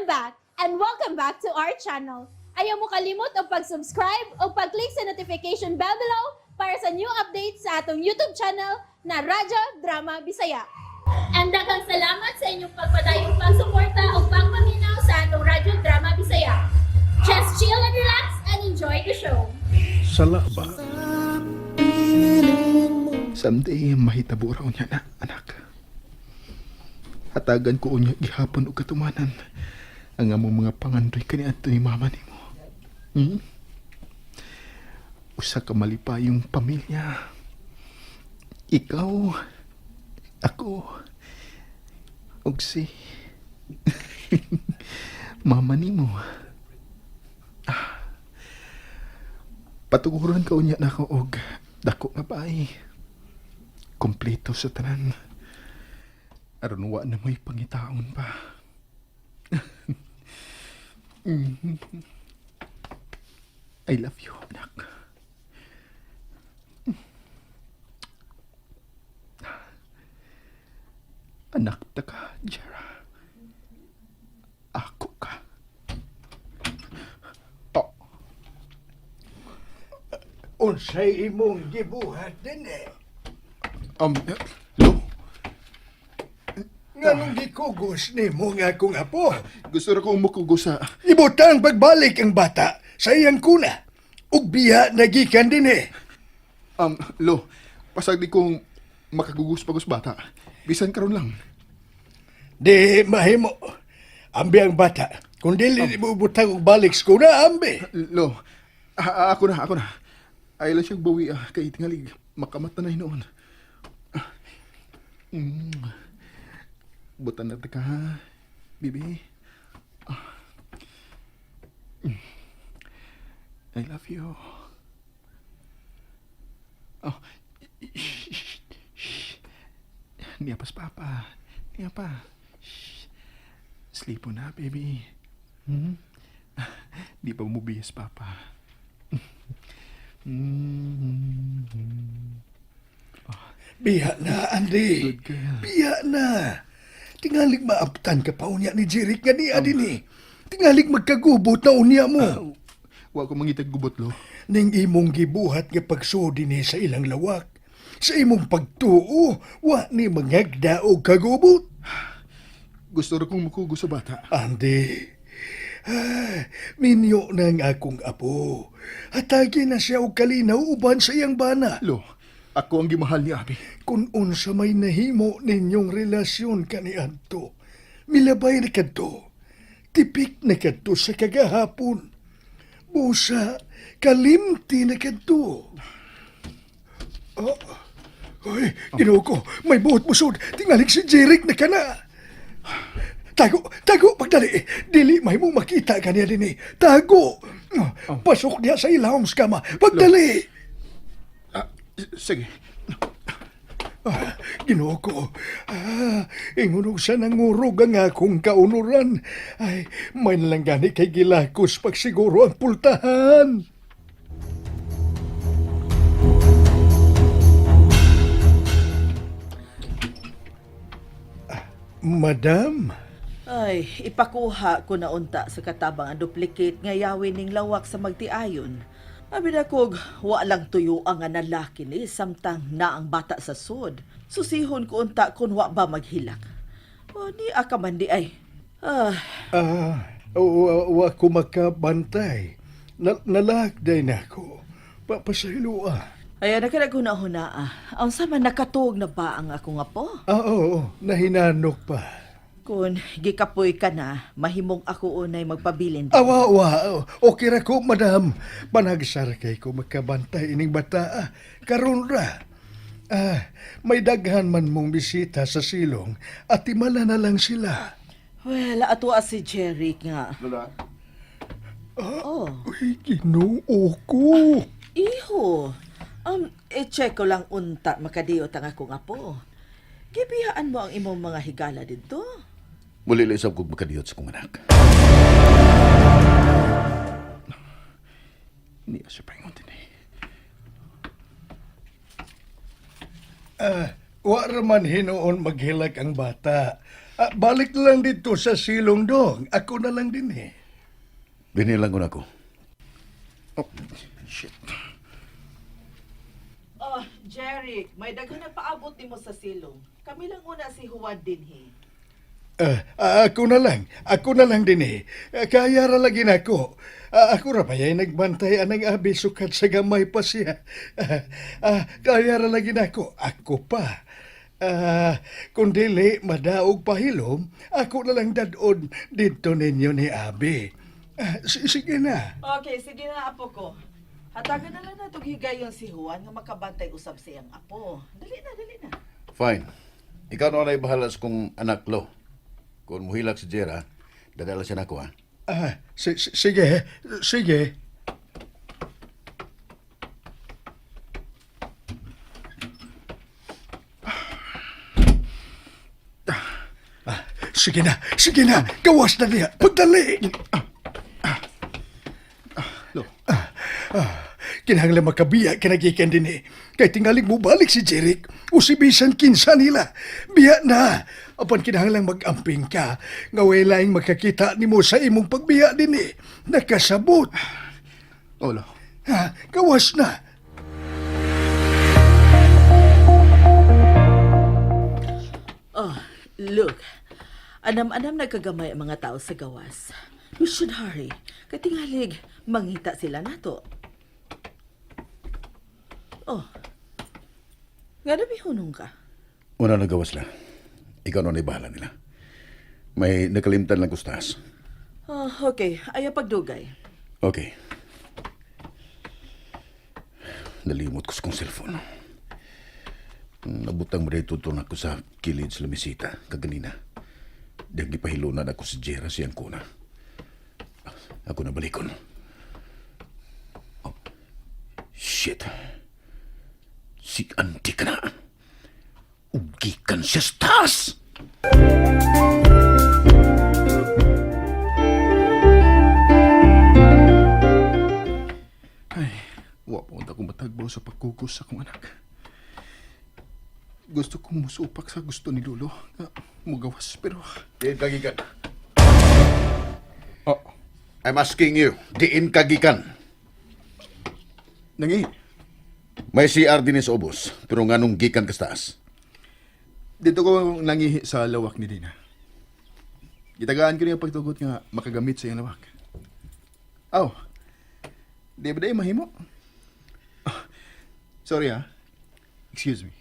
I'm back and welcome back to our channel. Ayaw mo kalimot og pag-subscribe o pag-click sa notification bell below para sa new updates sa atong YouTube channel na Radyo Drama Bisaya. And daghang salamat sa inyong pagpadayong pagsuporta o pagpaminaw sa atong Radyo Drama Bisaya. Just chill and relax and enjoy the show. Sala ba? Someday, mahitabo raw niya na, anak. Hatagan ko unya gihapon og katumanan ang among mga pangandoy kaniadto ni mama nimo. Usa ka malipayong pamilya. Ikaw, ako, ug si mama nimo. Patuguran ka unya nako og dako nga bahay. Kompleto sa tanan. Aron wa na mo'y pangitaon pa. I love you, anak. Anak ta ka, Jera. Ako ka. Oh, Unsay imong gibuhat dinhi? Lo, Nganong gikugos nimo nga akong apo? Gusto ra kong mukugo sa. Ibutang pagbalik ang bata sa iyang kuna. Ug biya na gikan dinhi. Lo, pasag di kong makagugos-pagos bata. Bisan karon lang. Di mahimo. Ambi ang bata. Kung dili mo ibutang og balik sa kuna, ambi. Lo, ako na, ako na. Ay lang siyang bawi kay tingalig. Makamata na hinoon. Butan na ta ka, ha, bibi. Ah. I love you. Oh, shh, shh, shh. Niya pas papa. Niya pa. Shh. Sleep na, baby. Di pa mubihis, papa. Biya na, Andy. Good girl. Biya na. Tingalig maabtan ka pa unya ni Jeric nga niya dinhi. Tingalig magkagubot na unya mo. Wa ko mangitag gubot, lo. Ning imong gibuhat nga pagsuod dinhi sa ilang lawak. Sa imong pagtuo, wa ni mangagda og kagubot. Gusto ra kong mukugo sa bata. Andy, ah, minyo na ang akong apo. Hatagi na siya og kalinaw uban sa iyang bana. Lo, ako ang gimahal ni Abi. Kung unsa may nahimo ninyong relasyon kaniadto, milabay na kadto, tipik na kadto sa kagahapon. Busa, kalimti na kadto. Oh, ay, Ginoo ko, may buot musod. Tingalig si Jeric na kana. Tago, tago, pagdali. Dili may mo makita kaniya dinhi. Tago. Pasok niya sa ilawom sa kama. Pagdali. Ah, sige. Ah, Ginoo ko. Ah, ingon og sa nangurog ang akong kaunuran. Ay, may nalang gani kay gilakos pagsiguro ang pultahan. Ah, Madam, Ay, ipakuha ko na unta sa katabang ang duplicate nga yawin ning lawak sa magtiayon. Abi na kog, wa lang tuyo ang nga nalaki ni samtang na ang bata sa sud. Susihon ko unta kun wa ba maghilak. O ni aka man di ay. Ah, ah, wa ko makabantay. Nalakday na ako. Pasaylo ah. Ay na kada huna ah. Unsa man nakatuog na ba ang akong apo? Ah, oo, nahinanok pa. Kun gikapoy ka na, mahimong ako unay magpabilin. Awa, awa. Okay ra ko, madam. Panagsar kay ko makabantay ining bata. Ah. Karon ra. Ah, may daghan man mong bisita sa silong at timala na lang sila. Well, ato si Jeric nga. Lola. Oh. Uy, Ginoo ko. Iho, i-check ko lang unta makadiyot ang akong apo. Gibihaan mo ang imong mga higala dito. Muli lang isab kog makadiyot sa kong anak. Niya siya paingon din eh. Ah, wa ra man hinuon maghilak ang bata. Ah, balik na lang dito sa silong dong. Ako na lang din eh. Dinilang ko na ako. Oh, shit. Oh, Jeric, may daghan nagpaabot nimo sa silong. Kami lang una si Juan dinhi. Ah, ah, ako na lang. Ako na lang din eh. Ah, kaya ra lagi na ako. Ah, ako ra ba yay nagbantay anang abi sukat sa gamay pa siya. Ah, ah, kaya ra lagi na ako. Ako pa. Ah, kung dili madaog pahilom, ako na lang dadon dito ninyo ni Abi. Ah, sige na. Okay, sige na apo ko. Hatagan na lang natog higayon si Juan nga makabantay usab sa iyang apo. Dali na, dali na. Fine. Ikaw na wala'y bahala sa kong anak, lo. Kung muhilak si Jera, dadala siya nako, ha? Ah, sige, sige. Ah, sige na, sige na, gawas na niya, pagdali. Lo, Ah, kinahanglan makabiya kinagikan din eh. Kay tingalig mo balik si Jeric, usibisan kinsa nila. Biya na. Apan kinahanglan mag-amping ka, nga walaing makakita nimo sa imong pagbiya din eh. Nakasabot. oh, lo. Ha, gawas na. Oh, look. Anam-anam nagkagamay ang mga tao sa gawas. We should hurry. Katingalig, mangita sila nato. Oh. Nga na bihunong ka? Una na gawas la. Ikaw na wala'y bahala nila. May nakalimtan lang ko sa taas. Oh, okay. Ayaw pagdugay. Okay. Nalimot ko sa kong cellphone. Nabutang mo dito na ako sa kilid sa lamisita kaganina. Diyang gipahilunan ako si Jera siyang kuna. Ako na balikon. Oh, shit. Si auntie ka na. Ugikan siya sa taas! Ay, wa po unta kong matagbo sa pagkugos sa akong anak. Gusto kong musupak sa gusto ni Lolo. Nga, mugawas, pero... Diin ka gikan. Oh, I'm asking you, diin ka gikan. nangi. May CR din sa ubos, pero nganong gikan ka sa taas. Dito ko nangihi sa lawak ni Dina. Gitagaan ko niya pagtugot nga makagamit sa iyang lawak. Aw, di ba dahil mahimo? Ah, sorry ah. Excuse me.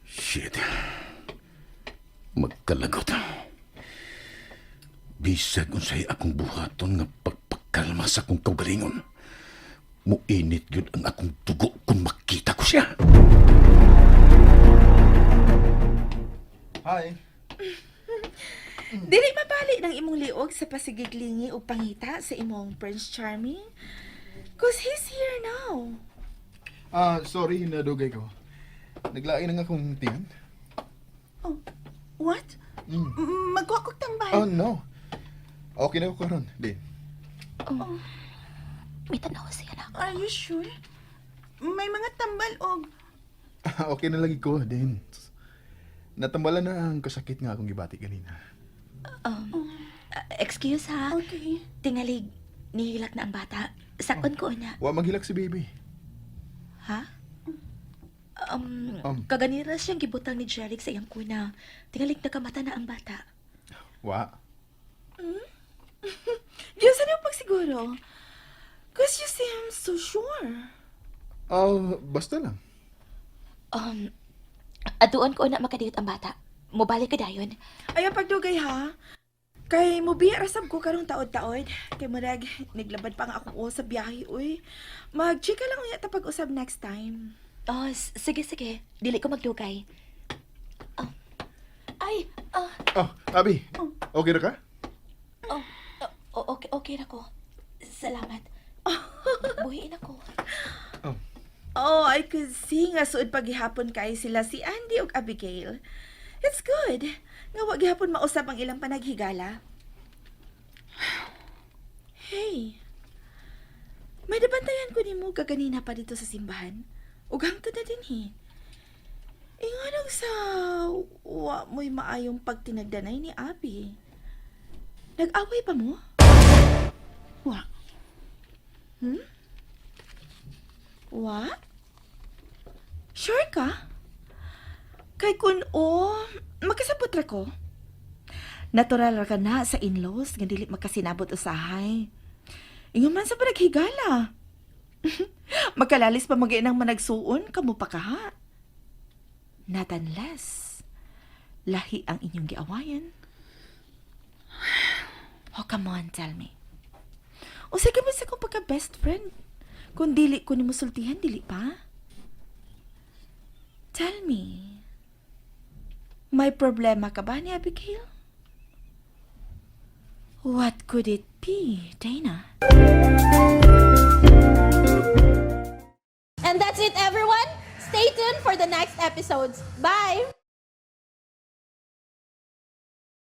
Shit. Magkalagot. Bisag unsay akong buhaton nga pagpakalma sa akong kaugalingon. Muinit yun ang akong dugo kung makita ko siya. Hi. Dili mabali ng imong liog sa pasigiglingi o pangita sa imong Prince Charming. Cause he's here now. Ah, sorry, nadugay ko. Naglain na nga akong tiyan. Oh, what? Magkuha kog tambal. Oh, no. Okay na ako karon, Din. May tanaw siya na. Are you sure? May mga tambal og Okay na lagi ko, Din. Natambalan na ang kasakit nga akong gibati kanina. Excuse ha. Okay. Tingalig, nihilak na ang bata. Sakon ko na. Wa maghilak si baby. Ha? Kaganira siyang gibutang ni Jeric sa iyang kuna. Tingalig nakamata na ang bata. Wa. Diyan sa niyong pagsiguro. Cause you seem so sure. Oh, basta lang. Um, aduon ko na makadiyot ang bata. Mobalik ka dayon. Ayaw pagdugay ha. Kay mubiya rasab ko karong taod-taod. Kay murag naglabad pa nga akong uo sa biyahe uy. Mag-chika lang unya ta pag-usab next time. Oh, sige, sige. Dili ko magdugay. Oh. Ay, ah, Oh, Abi. Okay na ka? oh, oh, okay, okay na ko. Salamat. Buhiin ako. Oh. Oh, I could see nga suod paghihapon kay sila si Andy ug Abigail. It's good. Nga wa gihapon mausab ang ilang panaghigala. Hey. May nabantayan ko nimo kaganina pa dito sa simbahan. Ug hangtod na dinhi. Inganong sa wa mo'y maayong pagtinagdanay ni Abby. Nag-away pa mo? Wa. Wa? Sure ka? Kay kun o, makasabot ra ko. Natural ra ka na sa in-laws nga dili makasinabot usahay. Ingon man sa panaghigala. Magkalalis pa mag ang managsuon, kamo pa kaha. Not unless, lahi ang inyong giawayan. Oh, come on, tell me. Usa ka ba sa kong pagka-best friend? Kung dili ko ni musultihan, dili pa? Tell me, may problema ka ba ni Abigail? What could it be, Dana? And that's it, everyone. Stay tuned for the next episodes. Bye!